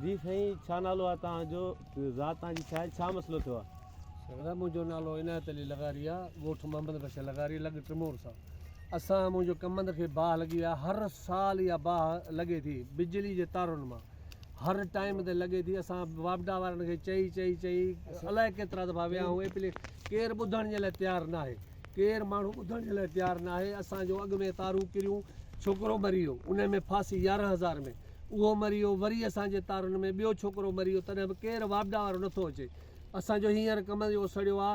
جي سائين ڇا نالو آ توهان جو ذات توهان جي ڇا آهي ڇا مسئلو ٿيو آ. سر منهنجو نالو عنايت علي لغاري آ ڳوٺ محمد بخش لغاري لڳ ٽمور سان اسان منهنجو ڪمند کي باهه لڳي وئي آ هر سال اها باهه لڳي ٿي بجلي جي تارن مان هر ٽائيم تي لڳي ٿي اسان واپڊا وارن کي چئي چئي چئي الائي ڪيترا دفعا ويا آهيون ايپلي ڪير ٻڌڻ جي لاء تيار ناهي ڪير ماڻهو ٻڌڻ جي لاء تيار ناهي اسان جو اڳ ۾ تارون ڪريون ڇوڪرو مري ويو ان ۾ ڦاسي 11 هزار ۾ اهو مري ويو وري اسان جي تارن ۾ ٻيو ڇوڪرو مري ويو تڏهن به ڪير واپڊا وارو نٿو اچي اسان جو هينئر ڪمند جو سڙيو آ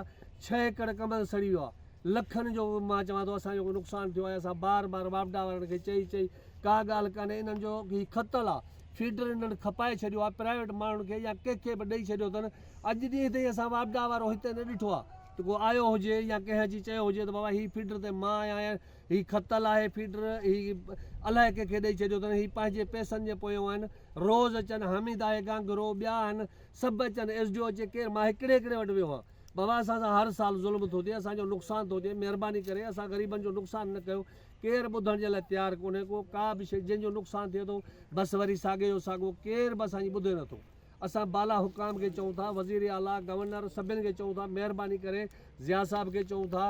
ڇهه ايڪڙ ڪمند سڙي ويو آ لکن جو مان چوان ٿو اسان جو نقصان ٿيو آهي اسان بار بار واپڊا وارن کي چئي چئي ڪا ڳالهه ڪانهي انهن جو هي کتل آ فيڊر انهن کپائي ڇڏيو آ پرائيويٽ ماڻهن کي يا ڪنهن کي به ڏئي ڇڏيو اٿن اڄ ڏينهن تائين اسان واپڊا وارو هتي نه ڏٺو آ ته ڪو آيو هجي يا ڪنهن اچي چيو هجي ته بابا هي فيڊر تي مان آيا آهيان هي کتل آهي فيڊر هي الائي ڪنهن کي ڏئي ڇڏيو اٿن هي پنهنجي پئسن جي پويون آهن روز اچن حامد آهي گانگهرو ٻيا آهن سڀ اچن ايس ڊي او اچي ڪير مان هڪڙي هڪڙي وٽ ويو آهيان بابا اسان سان هر سال ظلم ٿو ٿئي اسان جو نقصان ٿو ٿئي مهرباني ڪري اسان غريبن جو نقصان نه ڪيو ڪير ٻڌڻ جي لاء تيار ڪونهي ڪو ڪا به شي جنهن جو نقصان ٿئي ٿو بس وري ساڳي جو ساڳو ڪير به اسان جي ٻڌي نٿو اسان بالا حڪام کي چئون ٿا وزير اعليٰ گورنر سڀن کي چئون ٿا مهرباني ڪري ضياء صاحب کي چئون ٿا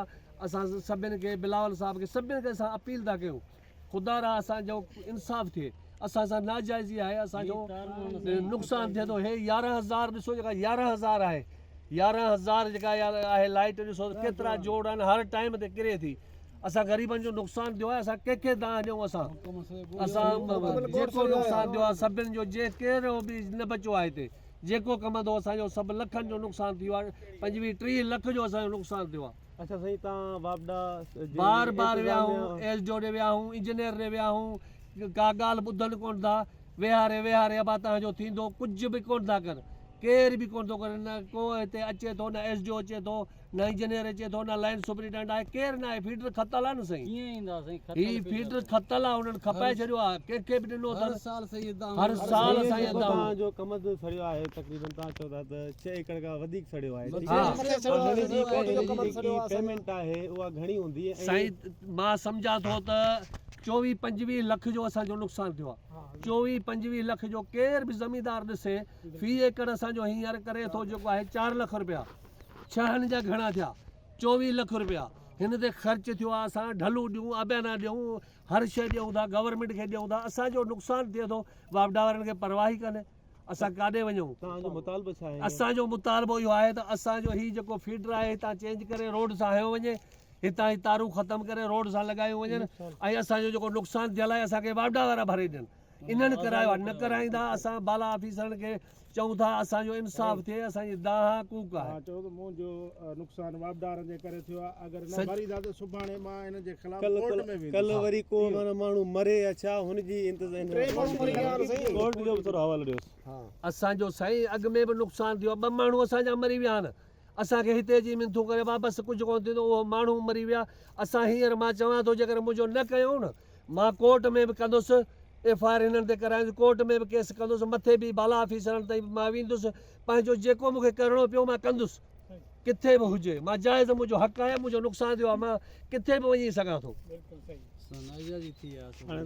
اسان سڀن کي بلاول صاحب کي سڀن کي اسان اپيل ٿا ڪيون خدا را اسان جو انصاف ٿئي اسان سان ناجائزي آهي اسان جو نقصان ٿئي ٿو هي 11000 ڏسو جيڪا 11000 آهي 11000 جيڪا آهي لائٽ ڏسو ڪيترا جوڙ آهن هر ٽائيم تي ڪري ٿي اسان غريبن جو نقصان ٿيو آهي اسان ڪنهن کي دانهن ڏيون اسان اسان جيڪو نقصان ٿيو آهي سڀن جو جي ڪير به نه بچو آهي هتي جيڪو ڪمندو اسان جو سڀ لکن جو نقصان ٿي ويو آهي 25 30 لک جو اسان جو نقصان ٿيو آهي اڇا سائين تان واپڊا جي بار بار ويا آهون ايس ڊي او ڏي ويا آهون انجنيئر ڏي ويا آهون ڪا ڳالهه ٻڌن ڪون ٿا ويهاري ويهاري ابا تان جو ٿيندو ڪجهه به ڪون ٿا ڪن ڪير به ڪون ٿو ڪري نه ڪو هتي اچي ٿو نه ايس ڊي او اچي ٿو نه انجنيئر اچي ٿو نه لائن سپرنٽينڊنٽ آهي ڪير نه آهي فيڊر کتل آهي نه سائين ڪيئن ايندا سائين هي فيڊر کتل آهي انهن کپائي ڇڏيو آهي ڪنهن کي به ڏنو اٿن هر سال سائين هر سال سائين جيڪو توهان جو ڪمند سڙيو آهي تقريبن توهان چئو ٿا ته ڇهه ايڪڙ کان وڌيڪ سڙيو آهي ٺيڪ آهي پر هن جي هن جي جيڪي پيمينٽ آهي اها گهڻي هوندي ۽ سائين مان سمجهان ٿو ته چوويهه پنجويهه لک جو اسان جو نقصان ٿيو آهي چوويهه پنجويهه لک جو ڪير به زميندار ڏسي في ايڪڙ اسان جو هينئر ڪري ٿو جيڪو آهي چار لک رپيا ڇهن جا گهڻا ٿيا چوويهه لک رپيا هن تي خرچ ٿيو آهي اسان ڍلون ڏيون آبيانا ڏيون هر شيء ڏيون ٿا گورنمينٽ کي ڏيون ٿا اسان جو نقصان ٿئي ٿو واپڊا وارن کي پرواهه ئي ڪانهي اسان ڪاڏي وڃون توهان جو مطالبو ڇا آهي اسان جو مطالبو اهو آهي ته اسان جو هي جيڪو فيڊر آهي هتان چينج ڪري روڊ سان هنيو وڃي هتان هي تارون ختم ڪري روڊ سان لڳايون وڃن ۽ اسان جو جيڪو نقصان ٿيل آهي اسان کي واپڊا وارا ڀري ڏين انهن ڪرايو آهي نه ڪرائيندا اسان بالا آفيسرن کي چئون ٿا اسان جو انصاف ٿئي اسان جي دانهن ڪوڪ آهي. توهان چئو ته منهنجو نقصان واپڊارن جي ڪري ٿيو آهي اگر نه ڀريندا ته سڀاڻي مان انهن جي خلاف ڪورٽ ۾ ويندس. ڪلهه وري ڪو معنيٰ ماڻهو مري يا ڇا هن جي انتظام ڪورٽ جو به ٿورو حوالو ڏيوس. اسان جو سائين اڳ ۾ به نقصان ٿيو آهي ٻه ماڻهو اسان جا مري ويا آهن اسان کي هتي اچي منٿون ڪري وا بس ڪجهه ڪونه ٿيندو اهو ماڻهو مري ويا اسان هينئر مان چوان ٿو جيڪڏهن منهنجو نه ڪيائون نه مان ڪورٽ ۾ به ڪندس ايف I R هنن تي ڪرائيندس ڪورٽ ۾ به ڪيس ڪندس مٿي به بالا آفيسرن تائين به مان ويندس پنهنجو جيڪو مون کي ڪرڻو پيو مان ڪندس ڪٿي به هجي مان جائز منهنجو حق آهي منهنجو نقصان ٿيو آهي مان ڪٿي به وڃي سگهان ٿو.